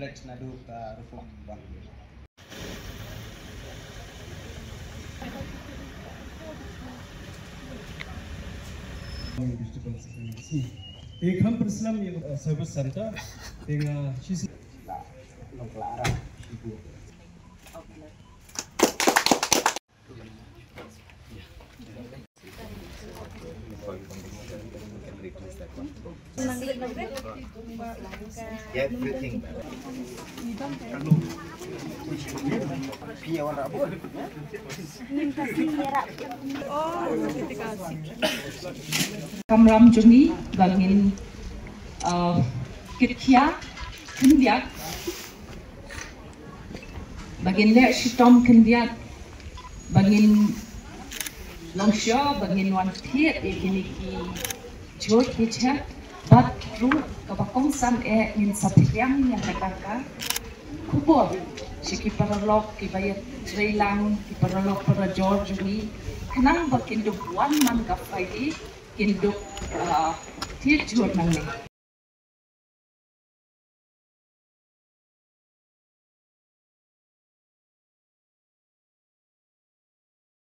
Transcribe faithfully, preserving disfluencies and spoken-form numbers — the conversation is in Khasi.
Flex naduh ka Rukom Bang. Te kham pyrshang ïa ka service center te nga shisha. Kamram jong ngi ba ngin, uh, kit khia khyndiat, ba ngin leh shitom khyndiat, ba ngin long shuh, ba ngin wan thied ïa kine ki jhur ki jhep, bad ruh kaba kongsan eh ngin saphriang ïa kata ka khubor sha ki paralok kiba ïatrei lang, ki paralok parajor jong ngi, khnang ba kin dup wan man ka Friday kin dup, uh, thied jhur nangne.